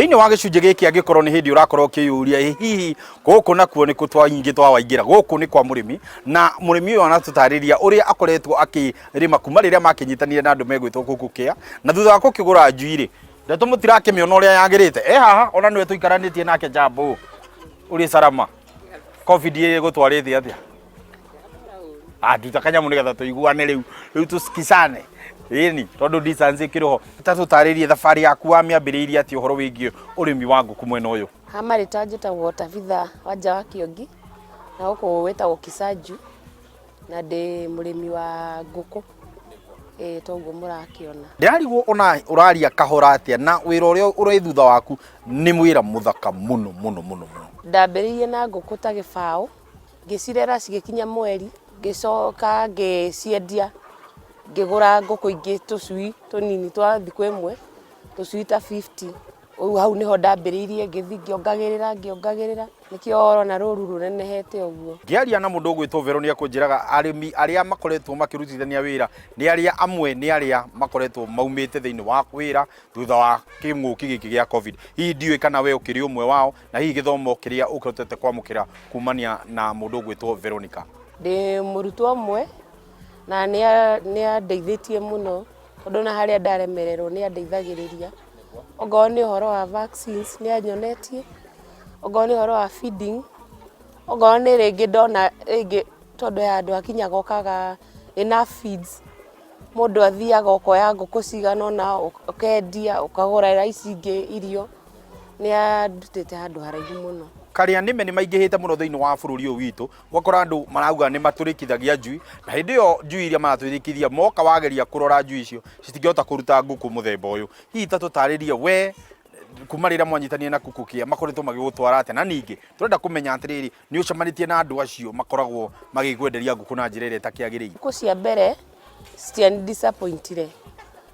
Thĩinĩ wa gĩcunjĩ gĩkĩ, angĩkorwo nĩ hĩndĩ ũrakorwo ũkĩyũria ĩ hihi gũkũ nakuo nĩ kũ twaingĩ twawaingĩra, gũkũ nĩ kwa mũrĩmi, na mũrĩmi ũyũ anatũtarĩria ũrĩa akoretwo akĩrĩma kuma rĩrĩa makĩnyitanire na andũ megwĩtwo Kuku Care, na thutha wa gũkĩgũra njui rĩ, ndeto mũtirakĩmĩona ũrĩa yagĩrĩte. E haha ona nĩwe tũikaranĩtie nake. Jambo, ũrĩ salama? Covid ĩgũtwarĩte atĩa? Ah, nduta kanyamũ nĩgetha tũiguane rĩu rĩu tũsikisane ĩni, tondũ distance ĩkĩrĩ ho. Ta tũtarĩrie thabarĩ yaku, wamĩambĩrĩirie atĩa ũhoro wĩgiĩ ũrĩmi wa ngũkũ mwena ũyũ? Ha marĩtwa njĩtagwo Tabitha Wanja wa Kĩongi, na gũkũ wĩtagwo Kisaju, na ndĩ mũrĩmi wa ngũkũ. Ĩĩ, toguo mũrakĩona. Ndĩrarigwo ona ũraria kahora atĩa na wĩra ũrĩa ũrĩ thutha waku nĩ wĩra mũthaka mũno mũno mũno mũno. Ndambĩrĩirie na ngũkũ ta gĩbaũ, ngĩcirera cigĩkinya mweri, ngĩcoka ngĩciendia, ngĩgũra ngũkũ ingĩ tũcui tũnini twa thikũ ĩmwe, tũcui ta 50. Rĩu hau nĩho ndambĩrĩirie, ngĩthiĩ ngĩongagĩrĩra ngĩongagĩrĩra, nĩkĩo ũrona rũru rũnenehete ũguo. Ngĩaria na mũndũ ũgwĩtwo Vero nĩ akũnjĩraga arĩmi arĩa makoretwo makĩrutithania wĩra nĩ arĩa amwe nĩ arĩa makoretwo maumĩte thĩinĩ wa wĩra thutha wa kĩng'ũki gĩkĩ gĩa Covid. Hihi ndiũĩ kana we ũkĩrĩ ũmwe wao, na hihi gĩthomo kĩrĩa ũhotete kwamũkĩra kumania na mũndũ ũgwĩtwo Veronica. Ndĩ mũrutwo ũmwe na nĩ andeithĩtie mũno, tondũ na harĩa ndaremererwo nĩ andeithagĩrĩria. Ongorwo nĩ ũhoro wa vaccines nĩ anyonetie, ongorwo nĩ ũhoro wa feeding, ongorwo nĩ rĩngĩ ndona rĩngĩ, tondũ he handũ hakinyaga ũkaga enough feeds, mũndũ athiaga ũkoya ngũkũ cigana ũna ũkendia, ũkagũrĩra ici ingĩ irio. Nĩ andutĩte handũ haraihu mũno. Karĩa nĩme nĩ maingĩhĩte mũno thĩinĩ wa bũrũri ũyũ witũ, ũgakora andũ marauga nĩ matũrĩkithagia njui, na hĩndĩ ĩyo njui iria maratũrĩkithia moka wageria kũrora njui icio citingĩhota kũruta ngũkũ mũthemba ũyũ. Hihi ta tũtarĩrie we, kuma rĩrĩa mwanyitanire na Kuku Care makoretwo magĩgũtwara atĩa? Na ningĩ tũrenda kũmenya atĩrĩrĩ, nĩ ũcemanĩtie na andũ acio makoragwo magĩkwenderia ngũkũ na njĩra ĩrĩa ĩtakĩagĩrĩire? Ngũkũ cia mbere citiani disappointire,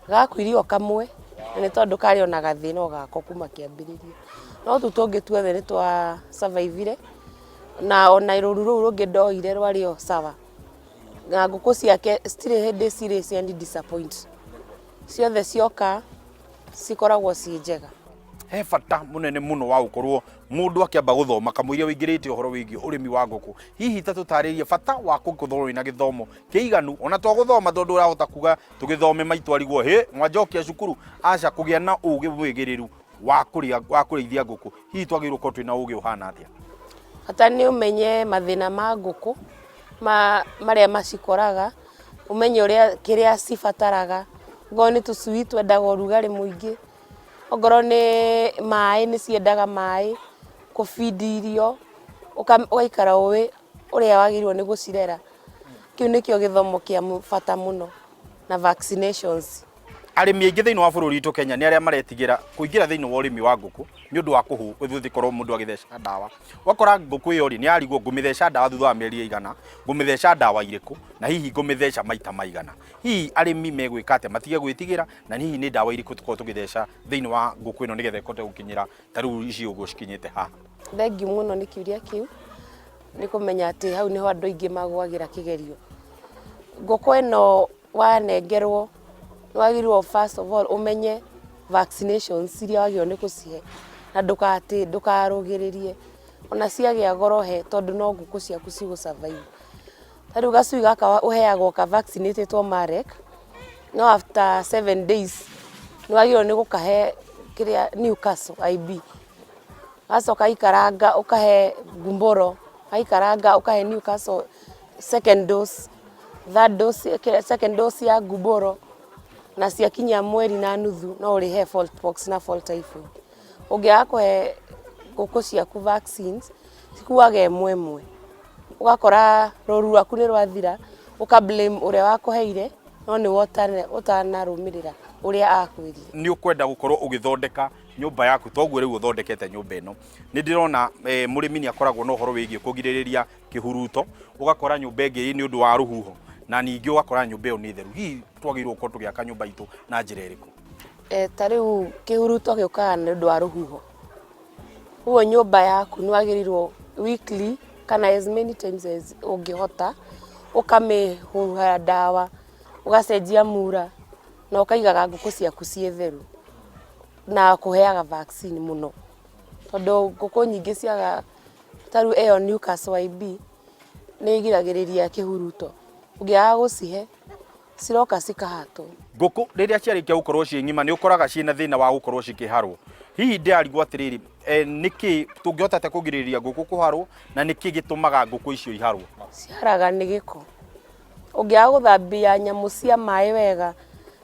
gakuire o kamwe na nĩ tondũ karĩ ona gathĩna o gako kuma kĩambĩrĩria, no tũu tũngĩ tuothe nĩ twa survive na ona rũru rũu rũngĩ ndoire rwarĩ o sawa, na ngũkũ ciake citirĩ hĩndĩ cirĩ ciani disappoint, ciothe cioka cikoragwo ciĩ njega. He bata mũnene mũno wa gũkorwo mũndũ akĩamba gũthoma kamũiria wĩingĩrĩte ũhoro wĩgiĩ ũrĩmi wa ngũkũ. Hihi ta tũtarĩrie bata wa gũkorwo wĩna gĩthomo kĩiganu, ona to gũthoma, tondũ ũrahota kuga tũgĩthome maitũ arigwo hĩ mwanjokia cukuru, aca, kũgĩa na ũgĩ mwĩgĩrĩru wa kũrĩa wa kũrĩithia ngũkũ. Hihi twagĩrĩirwo gũkorwo twĩna ũgĩ ũhana atĩa? Bata nĩ ũmenye mathĩna ma ngũkũ marĩa macikoraga, ũmenye ũrĩa kĩrĩa cibataraga, okorwo nĩ tũcui twendaga ũrugarĩ mũingĩ, okorwo nĩ maĩ nĩ ciendaga maĩ, kũ feed irio, ũgaikara ũĩ ũrĩa wagĩrĩirwo nĩ gũcirera. Kĩu nĩkĩo gĩthomo kĩa bata mũno na vaccinations. Arĩmi aingĩ thĩinĩ wa bũrũri witũ Kenya nĩ arĩa maretigĩra kũingĩra thĩinĩ wa ũrĩmi wa ngũkũ nĩ ũndũ wa gũkorwo mũndũ agĩtheca ndawa. Ũgakora ngũkũ ĩyo rĩ, nĩ yarigwo ngũmĩtheca ndawa thutha wa mĩeri ĩigana, ngũmĩtheca ndawa irĩkũ, na hihi ngũmĩtheca maita maigana. Hihi arĩmi megwĩka atĩa matige gwĩtigĩra, na hihi nĩ ndawa irĩkũ tũkoragwo tũgĩtheca thĩinĩ wa ngũkũ ĩno nĩgetha ĩhote gũkinyĩra ta rĩu ici ũguo cikinyĩte haha? Thengiũ mũno nĩ kĩũria kĩu, nĩ kũmenya atĩ hau nĩho andũ aingĩ magũagĩra kĩgerio. Ngũkũ ĩno wanengerwo, nĩ wagĩrĩirwo first of all ũmenye vaccinations iria wagĩrĩirwo nĩ gũcihe, na ndũgatĩ ndũkarũgĩrĩrie, ona ciagĩa goro he, tondũ no ngũkũ ciaku cigũ survive. Ta rĩu gacui gaka ũheagwo ka vaccinatĩtwo Marek, no after 7 days nĩ wagĩrĩirwo nĩ gũkahe kĩrĩa Newcastle IB. Gacoka ikaranga ũkahe Gumboro, gaikaranga ũkahe Newcastle second dose, third dose, second dose ya Gumboro, na ciakinya mweri na nuthu no ũrĩhe fowl pox na fowl typhoid. Ũngĩaga kũhe ngũkũ ciaku vaccines, cikuaga ĩmwe ĩmwe, ũgakora rũru rwaku nĩ rwathira, ũka blame ũrĩa wakũheire, no nĩwe ũtanarũmĩrĩra ũrĩa akwĩrire. Nĩ ũkwenda gũkorwo ũgĩthondeka nyũmba yaku toguo rĩu ũthondekete nyũmba ĩno. Nĩ ndĩrona mũrĩmi nĩ akoragwo na ũhoro wĩgiĩ kũgirĩrĩria kĩhuruto, ũgakora nyũmba ĩngĩ nĩ ũndũ wa rũhuho, na ningĩ ũgakora nyũmba ĩyo nĩ theru. Hihi twagĩrĩirwo gũkorwo tũgĩaka nyũmba itũ na njĩra ĩrĩkũ? Ta rĩu kĩhuruto gĩũkaga nĩ ũndũ wa rũhuho, ũguo nyũmba yaku nĩ wagĩrĩirwo weekly kana as many times as ũngĩhota, ũkamĩhuha ndawa, ũgacenjia mura na ũkaigaga ngũkũ ciaku ciĩ theru. Na kũheaga vaccine mũno, tondũ ngũkũ nyingĩ ciaga ta rĩu ĩyo Newcastle YB nĩ ĩgiragĩrĩria kĩhuruto, ũngĩaga gũcihe ciroka cikahatwo. Ngũkũ rĩrĩa ciarĩkia gũkorwo ciĩ ng'ima nĩ ũkoraga ciĩna thĩna wa gũkorwo cikĩharwo. Hihi ndĩrarigwo atĩrĩrĩ, eh, nĩkĩ tũngĩhota atĩa kũgirĩrĩria ngũkũ kũharwo na nĩkĩ gĩtũmaga ngũkũ icio iharwo? Ciharaga nĩ gĩko. Ũngĩaga gũthambia nyamũ cia maĩ wega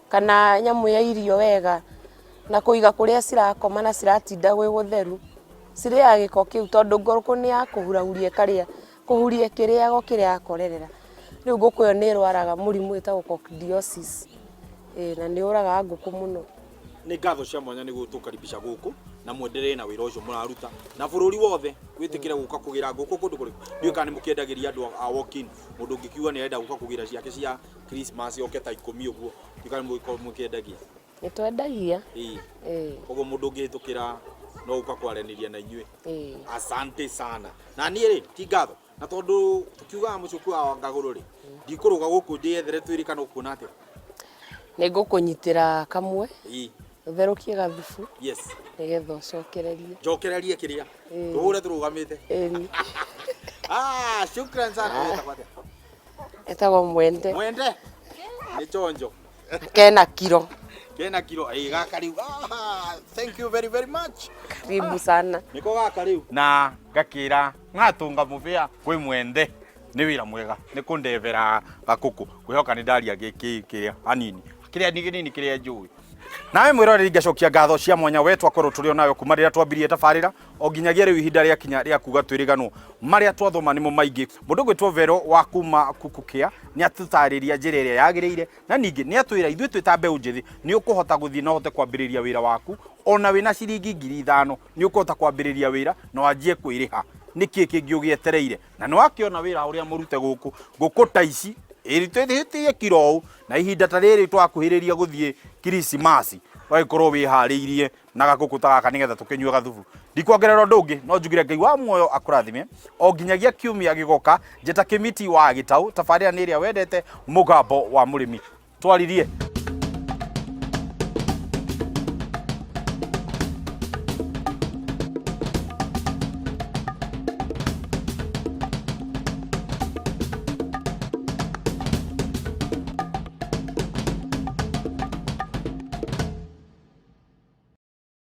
kana nyamũ ya irio wega na kũiga kũrĩa cirakoma na ciratinda gwĩ gũtheru, cirĩaga gĩko kĩu tondũ ngũkũ nĩ ya kũhurahuria ĩkarĩa, kũhuria ĩkĩrĩaga o kĩrĩa yakorerera. Rĩu ngũkũ ĩyo nĩ ĩrwaraga mũrimũ wĩtagwo coccidiosis, ĩĩ na nĩ ũragaga ngũkũ mũno. Nĩ ngatho cia mwanya nĩ gũtũkaribisha gũkũ na mwenderee na wĩra ũcio mũraruta na bũrũri wothe wĩtĩkĩre gũka kũgĩra ngũkũ kũndũ kũrĩkũ. Ndiũĩ kana nĩ mũkĩendagĩria andũ a walk in, mũndũ ũngĩkiuga nĩ arenda gũka kũgĩra ciake cia Christmas oke ta ikũmi ũguo, ndiũĩ kana nĩ mũgĩkorwo mũkĩendagia. Nĩ twendagia. Ĩĩ. Ĩĩ. Koguo mũndũ ũngĩhĩtũkĩra no gũka kwaranĩria na inyuĩ. Ĩĩ. Asante sana. Na niĩ rĩ, ti ngatho. Na tondũ tũkiugaga mũcuku wa ngagũrũ rĩ, ndikũrũga gũkũ ndĩyethere twĩrĩ kana ũkuona atĩa? Nĩ ngũkũnyitĩra kamwe. Ĩĩ. Ũtherũkie gathubu. Yes. Nĩgetha ũcokererie. Njokererie kĩrĩa? Tũhũre tũrũgamĩte. Ĩni. Ah, shukran sana. Wĩtagwo atĩa? Etagwo Mwende. Mwende. Nĩ chonjo. Kena kiro. Kena kiro. Ĩĩ gaka rĩu. Ah, thank you very very much. Karibu sana. Nĩko gaka rĩu. Na ngakĩra ng'atũnga mũbĩa kwĩ Mwende. Nĩ wĩra mwega. Nĩ kũndebera gakũkũ. Ngwĩhoka nĩ ndaria gĩkĩ kĩrĩa hanini. Kĩrĩa nĩ kĩnini kĩrĩa njũĩ. Nawe mwĩroreri ngacokia ngatho cia mwanya we twakorwo tũrĩ o nawe kuma rĩrĩa twambirie tabarĩra o nginyagia rĩu ihinda rĩakinya rĩa kuga twĩrĩganwo marĩa twathoma nĩmo maingĩ. Mũndũ ũgwĩtwo Vero wa kuma Kukukia nĩ atũtarĩria njĩra ĩrĩa yagĩrĩire na ningĩ nĩ atwĩra ithuĩ twĩ ta mbeũ njĩthĩ nĩ ũkũhota gũthiĩ na ũhote kwambĩrĩria wĩra waku ona wĩna ciringi 5,000 nĩ ũkũhota kwambĩrĩria wĩra na wanjie kwĩrĩha. Nĩkĩ kĩngĩ ũgĩetereire? Na nĩ wakĩona wĩra ũrĩa mũrute gũkũ ngũkũ ta ici ĩrĩtĩtie kiro ũũ na ihinda ta rĩrĩ twakuhĩrĩria gũthiĩ Kirisimasi ũgagĩkorwo wĩharĩirie na gakũkũ ta gaka nĩgetha tũkĩnyue gathubu. Ndikuongerera ũndũ ũngĩ no njugire Ngai wa muoyo akũrathime o nginyagia kiumia gĩgoka. Njĩta Kĩmiti wa Gĩtaũ, tabarĩra nĩ ĩrĩa wendete, mũgambo wa mũrĩmi. Twaririe.